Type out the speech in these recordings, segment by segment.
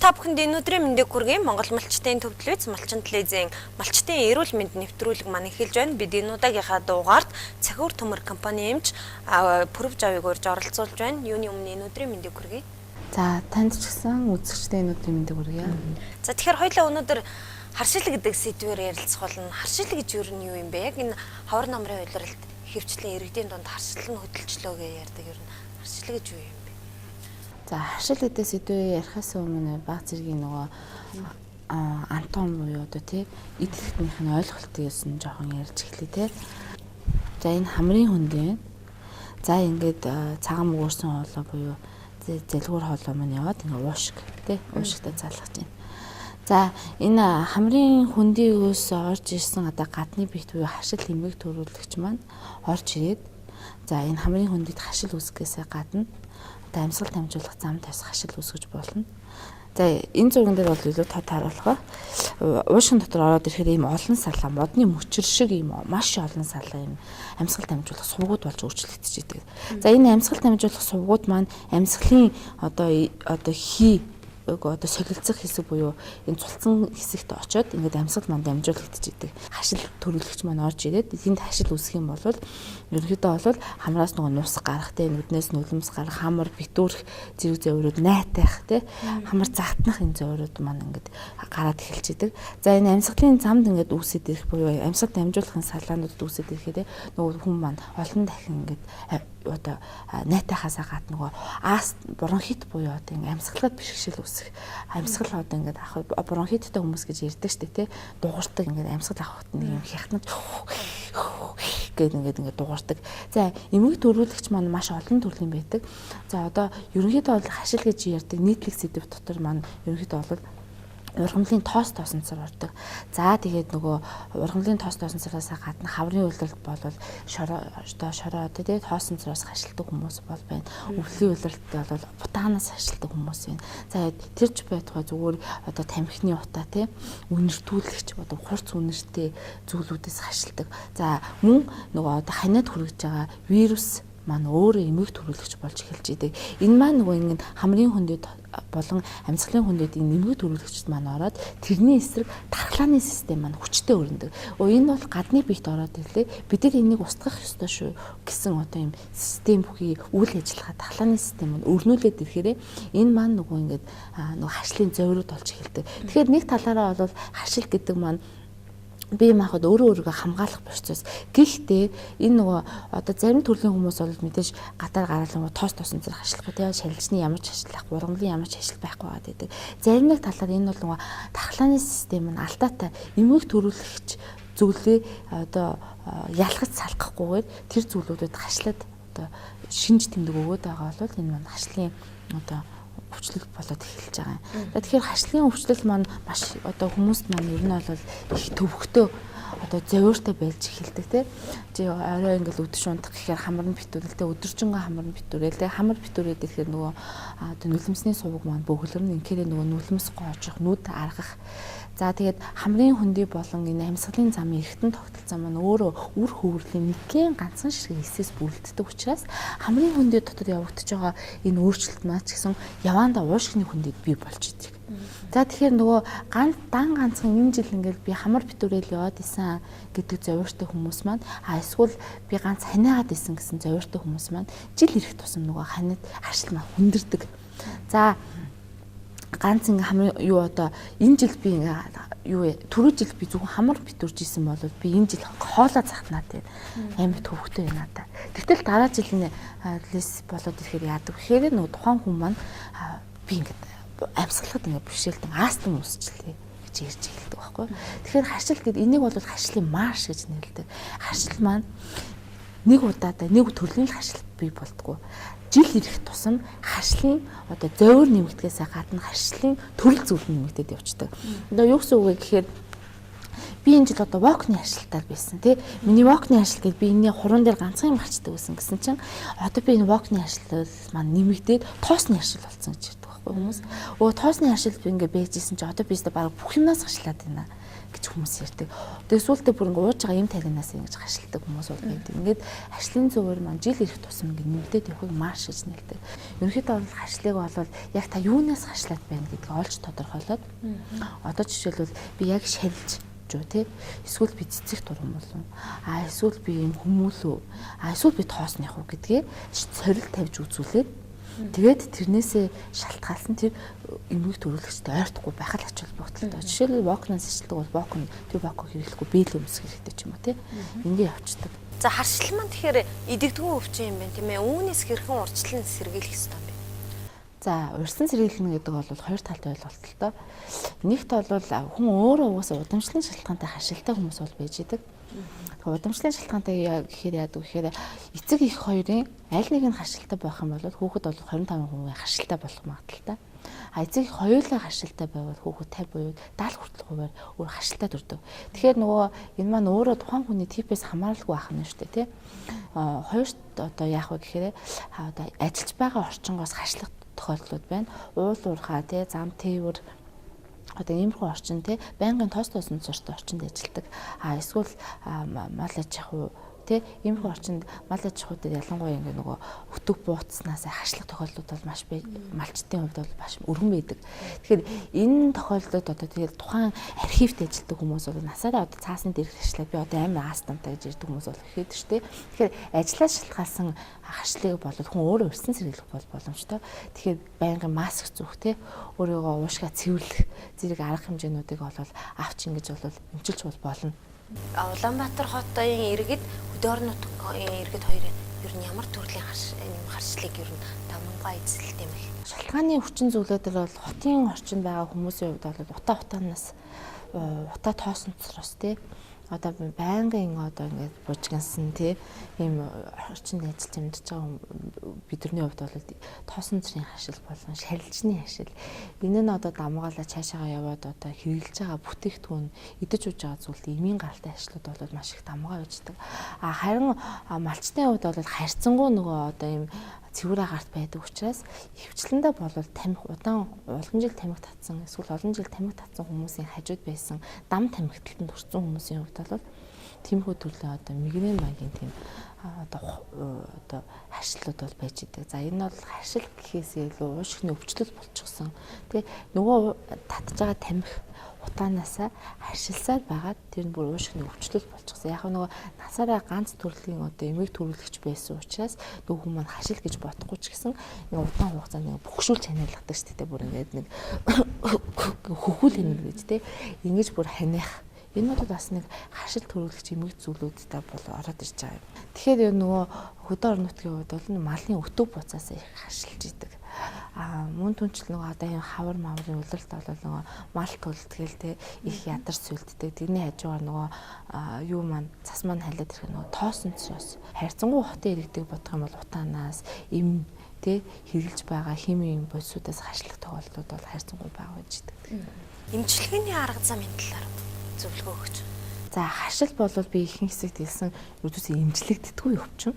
Та бүхэнд энэ өдрийн мэндийг хүргэе. Монгол малчдын төв телевиз, малчин телевизийн малчдын эрүүл мэнд нэвтрүүлэг маань эхэлж байна. Бид энэ удаагийнхаа дугаард Цахиур төмөр компани эмч Пүрэв Жавыг урьж оролцуулж байна. Юуны өмнө энэ өдрийн мэндийг хүргэе. За, танд ч гэсэн үзэгчдээ энэ өдрийн мэндийг хүргэе. За, тэгэхээр хоёулаа өнөөдөр харшил гэдэг сэдвээр ярилцах болно. Харшил гэж юу нь юу юм бэ? Яг энэ ховор номрын улиралд ихэвчлэн иргэдийн дунд харшил нь хөдөлчлөө гэж ярьдаг. Ер нь харшил гэж юу юм бэ? За, харшил гэдэг сэдвээ ярихаас өмнө баг зэргийн нөгөө Антон буюу одоо тий эд хэрэгтнийх нь ойлголтыг юусэн жоохон ярьж эхлэе тий. За, энэ хамрын хөндөө. За, ингээд цагаан мөгөөрсөн хоолой буюу залгуур хоолой маань яваад ингээ уушиг тий уушигтай залгаж байна. За, энэ хамрын хөндийгөөс орж ирсэн одоо гадны биет буюу харшил эмэг төрүүлэгч маань орж ирээд, за, энэ хамрын хөндөд хашил үүсгэхээсээ гадна одоо амьсгал дамжуулах зам тас хашил үүсгэж болно. За, энэ зурган дээр бол илүү тод харуулах. Уушгин дотор ороод ирэхээр ийм олон салаа модны мөчөр шиг ийм маш олон салаа ийм амьсгал дамжуулах сувгууд болж өөрчлөгдөж идэг. За, энэ амьсгал дамжуулах сувгууд маань амьсгалын одоо хий одоо солилцох хэсэг буюу энэ цулцсан хэсэгт очиод ингээд амьсгал маань дамжуулагдаж идэг. Хашил төрүүлэгч маань орж ирээд тэнд хашил үүсэх юм бол ерөнхийдөө бол хамраас нөгөө нус гарах те, нүднээс нулимс гарах, хамар битүүрх зэрэг зовирууд, найтайх те, хамар затнах энэ зовирууд маань ингээд гараад эхэлж идэг. За, энэ амьсгалын замд ингээд үүсэт ирэх буюу амьсгал дамжуулахын салаануудад үүсэт ирэхэд нөгөө хүн маань олон дахин ингээд одоо найтайхаасаа гадна нөгөө аас бронхит буюу одоо ингээд амьсгалаад бэрхшээл үүсэх. Амьсгал одоо ингээд авах бронхиттай хүмүүс гэж ярьдаг штэ тий. Дугуурдаг, ингээд амьсгал авахт нэг юм хятнаж гээд ингээд дугуурдаг. За, эмэг төрүүлэгч маань маш олон төрлийн байдаг. За, одоо ерөнхийдөө бол хашил гэж ярьдаг нийтлэг сэдв дотор маань ерөнхийдөө бол ургамлын тоос тоосонцор ордог. За, тэгээд нөгөө ургамлын тоос тоосонцороос гадна хаврын улиралд бол шороо одоо шороо одоо тий тоосонцороос хашилдаг хүмүүс бол байна. Өвлийн улиралд бол бутаанаас хашилдаг хүмүүс байна. За, тэр ч байтугай зүгээр одоо тамхины утаа тий үнэртүүлэгч одоо хурц үнэртэй зүйлүүдээс хашилдаг. За, мөн нөгөө одоо ханиад хүргэж байгаа вирус маань өөрөө эмэг төрүүлэгч болж эхэлж идэг. Энэ маань нөгөө ингэ хамрын хөндөд болон амьсгалын хөндөд энэ эмэг төрүүлэгчд маань ороод тэрний эсрэг дархлааны систем маань хүчтэй өрнөдөг. Өө, энэ бол гадны биет ороод ирлээ. Бид нар энийг устгах ёстой шүү гэсэн одоо юм систем бүхий үйл ажиллагаа дархлааны систем маань өрнүүлээд ирэхээрээ энэ маань нөгөө ингээд нөгөө харшлын зовирууд болж эхэлдэг. Тэгэхээр нэг талаараа бол харшил гэдэг маань бие махбод өөрөө өөрийгөө хамгаалах процесс. Гэхдээ энэ нөгөө одоо зарим төрлийн хүмүүс бол мэдээж гадаар гараал нөгөө тоос тосон зэрэг хашлахгүй тий шалжны ямар ч хашил байхгүй, ургамлын ямар ч хашил байхгүй байгаад байдаг. Зарим нэг талаар энэ бол нөгөө дархлааны систем нь алдаатай эмэг төрүүлэгч зүйлээ одоо ялгаж салгахгүйгээр тэр зүйлүүдэд хашлаад одоо шинж тэмдэг өгөөд байгаа бол энэ маань хашлын одоо өвчлөл болоод эхэлж байгаа юм. Тэгэхээр хашлын өвчлөл маань маш одоо хүмүүст маань ер нь бол их төвөгтөө одоо зовиортой байж эхэлдэг тий. Чи орой ингээл үдш унтах гэхээр хамар нь битүүрэл тий, өдөржингөө хамар нь битүүрэл тий, хамар битүүрээд ирэхээр нөгөө одоо нулимсны сувг маань бөглөрнө. Инхээр нөгөө нулимс гоожих, нүд аргах. За, тэгээд хамрын хөндөй болон энэ амьсгалын замын эргэтэн тогтолцоо маань өөрөө үр хөврлийн нэгэн ганцхан ширхэг эсээс бүрэлддэг учраас хамрын хөндөй дотор явагдаж байгаа энэ өөрчлөлт маань ч гэсэн яваандаа уушгины хөндөйд бий болж идэг. За, тэгэхээр нөгөө ганц дан ганцхан энэ жил ингээл би хамар битүүрэл яваад исэн гэдэг зовиортой хүмүүс маань, а эсвэл би ганц ханиагаад исэн гэсэн зовиортой хүмүүс маань жил ирэх тусам нөгөө ханиад харшил маань хүндэрдэг. За, ганц ингээ хамар юу одоо энэ жил би ингээ юу түрүү жил би зөвхөн хамар битүүрж исэн бол би энэ жил хоолоо захнаа тийм амар төвөгтэй байна надаа. Тэгтэл дараа жил нь лес болоод ирэхээр яадаг гэхээр нөгөө тухайн хүн маань би ингээ амьсгалахад ингээ бэрхшээлтэн астм үүсчлээ гэж ярьж эхэлдэг байхгүй. Тэгэхээр харшил гэдэг энийг бол харшлын марш гэж нэрлэдэг. Харшил маань нэг удаадаа нэг төрлийн харшил бий болдгоо. Жил ирэх тусам харшлын одоо зовир нэмэгдэхээс гадна харшлын төрөл зүйл нэмэгдээд явцдаг. Одоо юу гэсэн үг вэ гэхээр би энэ жил одоо вокны харшилтаар байсан тий. Миний вокны харшил гээд би энэний хуран дээр ганцхан юм гарчдаг байсан гэсэн чинь одоо би энэ вокны харшил маань нэмэгдээд тоосны харшил болсон гэж ярьдаг байхгүй хүмүүс. Өө, тоосны харшил би ингээ байж исэн чинь одоо би өстө баг бүх юмнаас харшлаад байна гэж хүмүүс ярьдаг. Тэгээ сүүлдээ бүр ингээ ууж байгаа юм таринаас ингэж хашилдаг хүмүүс бол байдаг. Ингээд хашлын зөвөр маань жил ирэх тусам ингээ нэмэгдээд явахыг маш гэж нэлдэг. Ерөнхийдөө бол хашлыг бол яг та юунаас хашлаад байна гэдгийг олж тодорхойлоод одоо жишээлбэл би яг шалж юу те, эсвэл би цэцэг турган болов, а эсвэл би юм хүмүүлүү, а эсвэл би тоосных уу гэдгээ сорил тавьж үзүүлээд тэгээд тэрнээсээ шалтгаалсан тэр эмгэг төрүүлэгчтэй ойртохгүй байх л ач холбогдолтой. Жишээлбэл вокнаас ажилтдаг бол вокн тэр воко хэрэглэхгүй бэлэн өмсөх хэрэгтэй ч юм уу те. Ингээ явцдаг. За, харшил маань тэгэхээр идэгдгүүн өвчин юм байна тийм ээ. Үүнээс хэрхэн урьдчилан сэргийлэх ёстой юм бэ? За, урьдчилан сэргийлнэ гэдэг бол хоёр талтай ойлголттой. Нэгт бол хүн өөрөө угаасаа удамшлын шалтгаантай харшилтай хүмүүс бол байж идэг. Удамшлын шалтгаантай гэхээр яадаг гэхээр эцэг их хоёрын аль нэг нь харшилтай байх юм бол хүүхэд бол 25% харшилтай болох магадлалтай. А эцэг их хоёулаа харшилтай байвал хүүхэд 50 буюу 70 хүртэл хувиар өөр харшилтай төрдөг. Тэгэхээр нөгөө энэ маань өөрөө тухайн хүний типээс хамааралгүй байх нь шүү дээ, тий. А хоёрт одоо яах вэ гэхээр одоо ажиллаж байгаа орчингоос харшлах тохиолдлууд байна. Уул уурхай, тий, зам тээвэр, одоо иймэрхүү орчин, тий, байнгын тоос тоосон цортой орчинд ажилладаг. А эсвэл мал аж ахуй, тий, иймэрхүү орчинд мал аж ахуй дээр ялангуяа ингээ нөгөө өтөг бууцснаас хашлах тохиолдлууд бол маш малчдын хувьд бол маш өргөн байдаг. Тэгэхээр энэ тохиолдлууд одоо тэгэл тухайн архивт ажилладаг хүмүүс бол насаараа одоо цаасны дээрх хашлаад би одоо амар астамтай гэж ярьдаг хүмүүс бол ихэд шүү дээ. Тэгэхээр ажиллаа шалтгаалсан харшлыг бол хүн өөрөө урьдчилан сэргийлэх бол боломжтой. Тэгэхээр байнгын маск зүүх, те, өөрийгөө уушгаа цэвэрлэх зэрэг арга хэмжээнүүдийг бол авч ингэж бол эмчилж бол болно. Улаанбаатар хотын иргэд, хөдөө орон нутгийн иргэд хоёрын ер нь ямар төрлийн харшлыг ер нь давмгаа эзэлдэг юм бэ? Шалтгааны хүчин зүйлүүдээр бол хотын орчинд байгаа хүмүүсийн хувьд бол утаа утаанаас, утаа тоосонцроос, тий, одоо байнгын одоо ингээд бужигнасан, тий, ийм орчинд ажиллаж амьдарч байгаа бидний хувьд бол тоосон цэрийн хашил болон шарилжны хашил, энэ нь одоо дамгаалаа цаашаага яваад одоо хэрэглэж байгаа бүтээгдэхүүн, идэж ууж байгаа зүйлд эмийн гаралтай хашлууд бол маш их дамгаа байждаг. А харин малчтын хувьд бол харьцангуй нөгөө одоо ийм цэвэр агаарт байдаг учраас ихэвчлэндээ болвол тамхи удаан олон жил тамхи татсан эсвэл олон жил тамхи татсан хүмүүсийн хажууд байсан дам тамхиталтанд өртсөн хүмүүсийн хувьд бол тиймэрхүү төрлийн одоо мигрен маягийн тийм одоо харшлууд бол байж идэг. За, энэ бол харшил гэхээс илүү уушгины өвчлөл болчихсон. Тэ, нөгөө татж байгаа тамхи утаанаасаа харшилсаар байгаад тэр нь бүр уушгины өвчлөл болчихсон. Яг нөгөө насаараа ганц төрлийн одоо эмэг төрүүлэгч байсан учраас нөгөө хүмүүс маань харшил гэж бодохгүй ч гэсэн нэг удаан хугацаанд нэг бөхшүүл чанарлахдаг шүү дээ. Бүр ингээд нэг хөхүүл хэмнэ гэж, тэ, ингэж бүр ханиах. Энэ бол бас нэг харшил төрүүлэгч эмэг зүйлүүдтэй бол ороод ирж байгаа юм. Тэгэхээр нөгөө хөдөө орон нутгийн хувьд бол малын өтөг буцаас их харшилж идэг. А мөн түнчл нөгөө одоо юм хавар маврын улиралт бол нөгөө мал түлтгэл, те, их ядар сүлддэг. Тэрний хажуугаар нөгөө юу маань цас маань халиад ирэх нөгөө тоосон цус харьцангуй хотын иргэдэг бодох юм бол утаанаас эм, тэ, хэрэгжилж байгаа химийн бодисуудаас хашлах тохиолдлууд бол харьцангуй бага байж идэг. Эмчилгээний арга замын талаар зөвлөгөө өгч. За, хашил бол би ихэнх хэсэгт хэлсэн ердөөсөө эмчлэгддэггүй өвчин.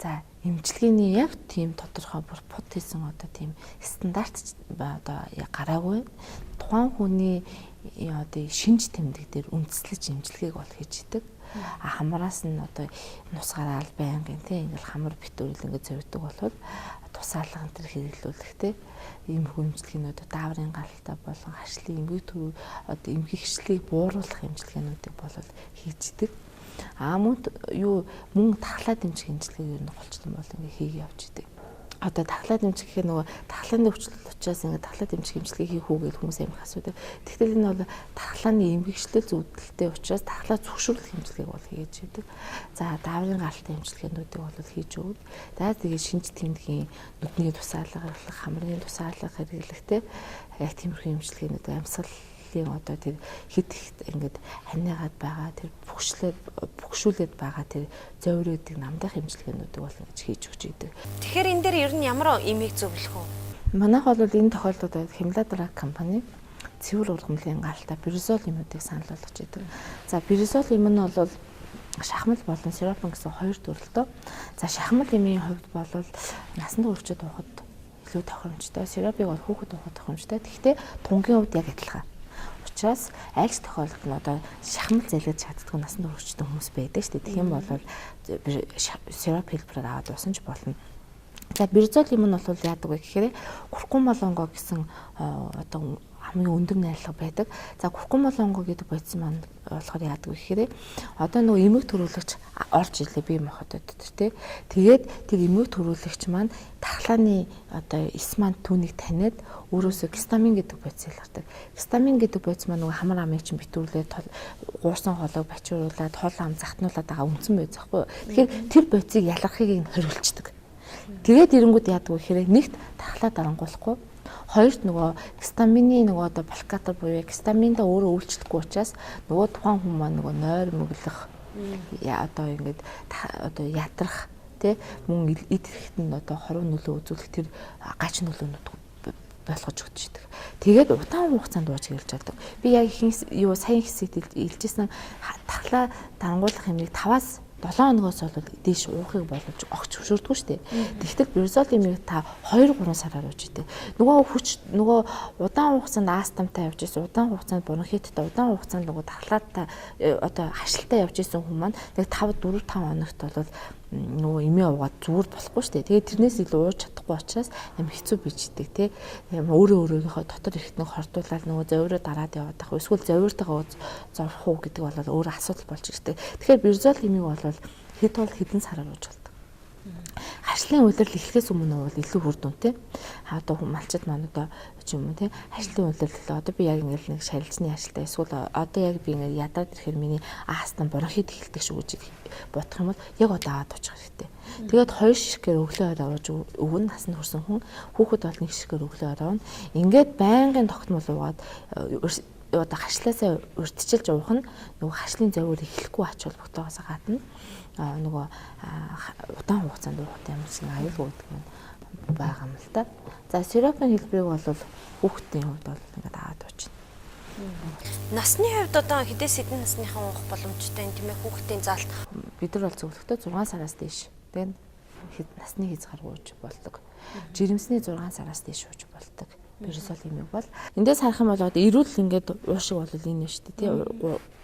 За, эмчилгээний яг тийм тодорхой бүр пут хийсэн одоо тийм стандарт одоо гараагүй. Тухайн хүний одоо шинж тэмдэг дээр үндэслэж эмчилгээг бол хийж идэг. А хамраас нь одоо нус гараал байнгын, тийм, ингээл хамар битүүрэл ингээд зовдөг болвол тусаалга энэ төр хэрэглүүлэх, те, ийм хөрөмжлөгнүүд, дааврын гаралтай болон хашлын эмгэг төр одоо эмгэгчлийг бууруулах эмчилгээнүүдийг бол хийж идэг. А мөн юу мөн тархлаа дэмжих эмчилгээг ер нь голчлон бол ингээ хийгээ явж идэг. Одоо тархлаа дэмжих гэхээр нөгөө тархлааны өвчлөл учраас ингээ тархлаа дэмжих эмчилгээ хийх үү гэж хүмүүс амар асуудаг. Тэгтэл энэ бол тархлааны эмгэгчлэл зүйдэлтэй учраас тархлаа зөвшөөрлөх эмчилгээг бол хийж идэг. За, дааврын гаралтай эмчилгээнүүдийг бол хийж өгнө. За, тэгээ шинж тэмдгийн нүдний тусаалга хэрэглэх, хамрын тусаалга хэрэглэх, те, яг тиймэрхүү эмчилгээнүүд, амьсгал одоо тэр хит хит ингээд ханиагаад байгаа тэр бөхшүүлээд байгаа тэр зовируудыг намдах эмчилгээнүүдийг бол ингэж хийж өгч идэг. Тэгэхээр энэ дээр ер нь ямар эмийг зөвлөх вэ? Манайх бол энэ тохиолдолд Химладраг компани цэвэр ургамлын гаралтай бирзол юмнуудыг санал болгож идэг. За, бирзол юм нь бол шахмал болон сиропон гэсэн хоёр төрөлтөө. За, шахмал эмийн хувьд бол насанд хүрчээд уухад илүү тохиромжтой. Сиропыг бол хүүхэд уухад тохиромжтой. Тэгэхдээ тунгийн хувьд яг адилхан. Учраас аль ч тохиолдолд нь одоо шахмал залгиж чаддгүй насанд хүрэгчтэй хүмүүс байдаг шүү дээ. Тэгэх юм бол сироп хэлбэрээр аваад уусан ч болно. За бирзол юм нь бол яадаг вэ гэхээр куркумалонго гэсэн одоо хамгийн өндөр найрлага байдаг. За куркумалонго гэдэг бодис маань болохоор яадаг вэ гэхээр одоо нөгөө эмэг төрүүлэгч орж ирлээ бие махбодод тий. Тэгээд тэр эмэг төрүүлэгч маань дархлааны одоо эс маань түүнийг таниад өөрөөсөө гистамин гэдэг бодис ялгардаг. Гистамин гэдэг бодис маань нөгөө хамар амыг чинь битүүрлээд гуурсан хоолойг бачируулаад хоол ам захтнуулаад байгаа үндсэн бодис байхгүй юу. Тэгэхээр тэр бодисыг ялгархыг нь хориглцдаг. Тэгээд ирэнгүүд яадаг вэ гэхээр нэгт дархлаа дарангуулахгүй, хоёрт нөгөө гистамины нөгөө одоо блокатор буюу гистаминдаа өөрөө үйлчлэхгүй учраас нөгөө тухайн хүн маань нөгөө нойр мөглөх одоо ингээд одоо ядрах тий мөн эд хэрэгтэнд одоо хоруу нөлөө үзүүлэх тэр гач нөлөөнүүд болгож өгч идэг. Тэгээд удаан хугацаанд ууж хэрэлж чаддаг. Би яг ихэнх юу сайн хэсэгт илжсэн дархлаа дарангуулах юмыг 5-аас 7 хоногоос бол дээш уухыг боломж огч зөвшөөрдөггүй шүү дээ. Тэгтэл бирзол имийг та 2 3 сараар ууж идэг. Нөгөө хүч нөгөө удаан хугацаанд астамтай явж исэн, удаан хугацаанд бронхиттай, удаан хугацаанд нөгөө дархлаатай одоо хашлтаа явж исэн хүн маань нэг 5 4 5 хоногт бол нөгөө эмээ уугаад зүгээр болохгүй шүү дээ. Тэгээд тэрнээс илүү ууж чадахгүй учраас амар хэцүү бичдэг тий. Өөрөө өөрөөхөө дотор эргэтнэг хордуулаад нөгөө зовироо дараад яваад ах. Эсвэл зовиртойгоо зовх уу гэдэг бол өөр асуудал болж ирдэг. Тэгэхээр бирзол эмийг бол хэд бол хэдэн сараар ууж болдог. Харшлын улирал эхлэхээс өмнө бол илүү үр дүнтэй. Одоо малчид маань одоо ч юм уу тий харшлын улирал одоо би яг ингээл нэг шарилжны ажилтаа эсвэл одоо яг би ингээд ядаад ирэхээр миний астм бронхит эхэлдэг шүү гэж бодох юм бол яг одоо аваад очих хэрэгтэй. Тэгээд 2 ширхгээр өглөө орой ууж өгнө насанд хүрсэн хүн хүүхэд бол 1 ширхгээр өглөө орой ууна. Ингээд байнгын тогтмол уугаад одоо хашлаасаа урьдчилж уух нь нөгөө хашлын зовиор эхлэхгүй ач холбогдолтоос гадна нөгөө удаан хугацаанд уухад ямар ч нэг аюулгүй гэдэг юм байгаа юм л та. За сиропын хэлбэрийг бол хүүхдийн хувьд бол ингээд аваад уучна. Насны хувьд одоо хэдээс хэдэн насныхан уух боломжтой юм тийм ээ хүүхдийн заалт? Бид нар бол зөвлөгтөө 6 сараас дээш. Тэгээд насны хязгаар ууж болдог. Жирэмсний 6 сараас дээш ууж болдог. Бирзол имийг бол эндээс харах юм бол одоо эрүүл ингээд уушиг бол энэ шүү дээ тий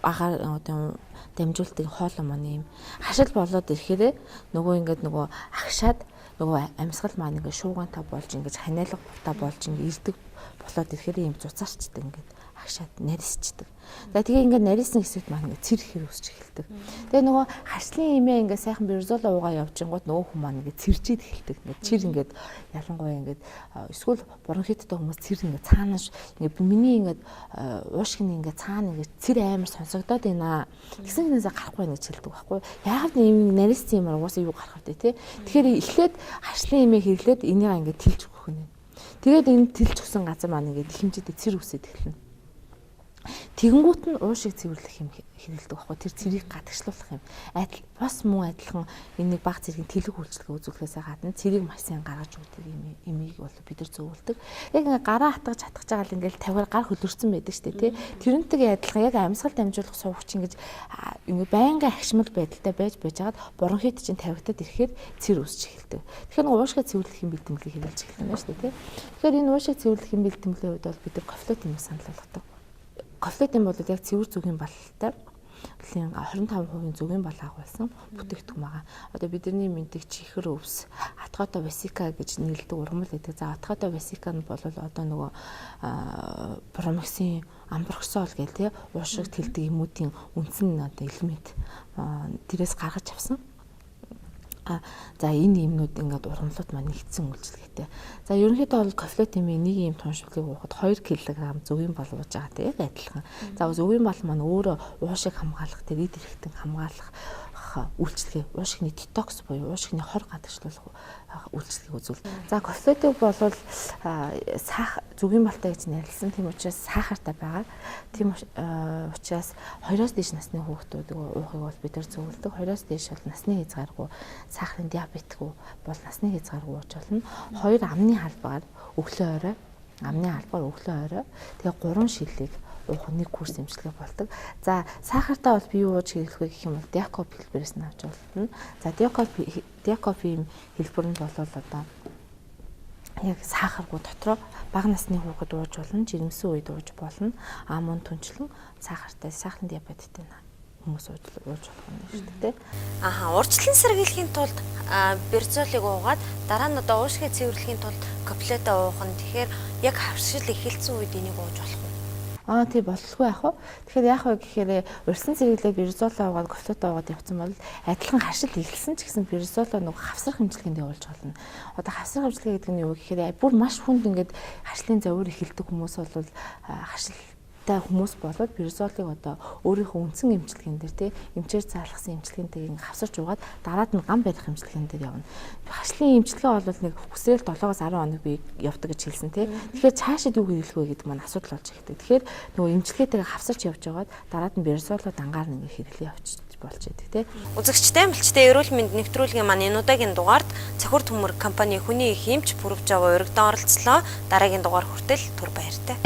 агаар одоо дамжуулдаг хоолой маань юм хашил болоод ирэхээр нөгөө ингээд нөгөө агшаад нөгөө амьсгал маань ингээд шууганта болж ингээд ханиалга бурта болж ингээд ирдэг болоод ирэхээр юм цуцаарчдаг ингээд агшаад нарийсчдэг. За тэгээ ингээд нарийсан хэсэгт маань ингээд цэр хэр өсч эхэлдэг. Тэгээ нөгөө харшлын имээ ингээд сайхан бирзола уугаа явжингууд нөгөө хүн маань ингээд цэржээд эхэлдэг. Ингээд чир ингээд ялангуяа ингээд эсвэл бронхиттай хүмүүс цэр ингээд цаанаас ингээд миний ингээд уушгины ингээд цаана ингээд цэр амар сонсогдоод байна. Тэгсэн хинээсээ гарахгүй байна гэж хэлдэг байхгүй. Яагаад ийм нарийсан юм угаасаа юу гарах вэ те. Тэгэхээр эхлээд харшлын имээ хэрэглээд энийг ингээд тэлж өгөх нь. Тэгээд энэ тэлж өгсөн газар маань ингээд хэмжээтэй цэр үсээд эхэлнэ. Тэгэнгүүт нь уушиг цэвэрлэх юм хэрэглэдэг байхгүй. Тэр цэрийг гадагшлуулах юм. Адил бас мөн адилхан энэ нэг баг зэргийн тэлэг үйлчлэгээ үзүүлэхээс гадна цэрийг маш сайн гаргаж өгдөг юм имийг бол бид нар зөвлөдөг. Яг ингээ гараа хатгаж хатгаж байгаа л ингээл тавиар гар хөлөрсөн байдаг шүү дээ тий. Тэрнтэйгээ адилхан яг амьсгал дамжуулах сувгч ингэж ингээ байнгын агшмал байдалтай байж байжгаад бронхит чинь тавигтад ирэхээр цэр үүсч эхэлдэг. Тэгэхээр нэг уушгаа цэвэрлэх юм бэлтгэлийг хэрэглэж эхэлнэ байна шүү дээ тий. Тэгэхээр энэ уушиг цэвэрлэх юм бэлтгэлийн үед бол бид нар кофлот юм санал болгодог. Кофлотын бол яг цэвэр зүгийн балалтай 25% зүгийн бал агуулсан бүтээгдэхүүн байгаа. Одоо бидний мэддэг чихэр өвс, атготой васика гэж нэрлэдэг ургамал гэдэг. За атготой васика нь бол одоо нөгөө бромоксин, амброксол гэх тий уушиг тэлдэг юмүүдийн үндсэн одоо элемент тэрээс гаргаж авсан. За энэ юмнууд ингээд ургамлууд маань нэгдсэн үйлчилгээтэй. За ерөнхийдөө бол кофлот имийн нэг юм туншиглыг уухад 2 кг зөвийн бал ууж байгаа яг адилхан. За зөвийн бал маань өөрөө уушиг хамгаалах, тэр эд эрхтэн хамгаалах үйлчилгээ, уушигны детокс буюу уушигны хор гадагшлуулах үйлчилгээг үзүүл. За кофлотыг бол сах зүгийн балтай гэж нэрлсэн. Тийм учраас сахартай байгаа. Тийм учраас 2-оос дээш насны хүүхдүүд уухыг бол бид нар зөвлөдөг. 2-оос дээш бол насны хязгааргүй сахарын диабетгүй бол насны хязгааргүй ууж болно. 2 амны халбаар өглөө орой, амны халбаар өглөө орой. Тэгээ 3 шилийг уух нэг курс эмчилгээ болдог. За сахартай бол би юу ууж хэрэглэх вэ гэх юм бол Диакоп хэлбэрээс нь авч болно. За Диакоп ийм хэлбэр нь бол одоо Яг сахаргүй дотроо бага насны хүүхэд ууж болно, жирэмсэн үед ууж болно. А мөн түнчлэн сахартай, сахарын диабеттэй хүмүүс ууж болох юм шүү дээ. Аха, урьдчилан сэргийлэхийн тулд берзолыг уугаад дараа нь одоо уушгээ цэвэрлэхийн тулд коплета уух нь, тэгэхээр яг хавшил эхэлсэн үед энийг ууж болох уу? Аа, тий, болтолгүй яах вэ? Тэгэхээр яах вэ гэхээр урьдчилан сэргийлээ берзолоо уугаад, кофлото уугаад явцсан бол адилхан харшил эхэлсэн ч гэсэн берзолоо нөгөө хавсрах эмчилгээнд явуулж болно. Одоо хавсрах эмчилгээ гэдэг нь юу гэхээр бүр маш хүнд ингээд харшлын зовир эхэлдэг хүмүүс бол, харшил та хүмүүс болоод берзолыг одоо өөрийнхөө үндсэн эмчилгээн дээр, тий, эмчээр заалгасан эмчилгээнтэйг ингээ хавсарч угаад дараад нь гам барих эмчилгээн дээр явна. Харшлын эмчилгээ бол нэг хүсрээл 7-оос 10 хоног би явдаг гэж хэлсэн, тий. Тэгэхээр цаашид юу хэрэглэх вэ гэдэг маань асуудал болж ирдэг. Тэгэхээр нөгөө эмчилгээтэйгээ хавсарч явж байгаад дараад нь берзолоо дангаар нь ингээ хэрэглээ явчих болж идэг, тий. Үзэгчтэй, мэлчтэй эрүүл мэнд нэвтрүүлгийн маань энэ удаагийн дугаард Цохир төмөр компани хүний их эмч Пүрэв Жава урагдан оролцлоо. Дараагийн дугаар хүртэл түр баяртай.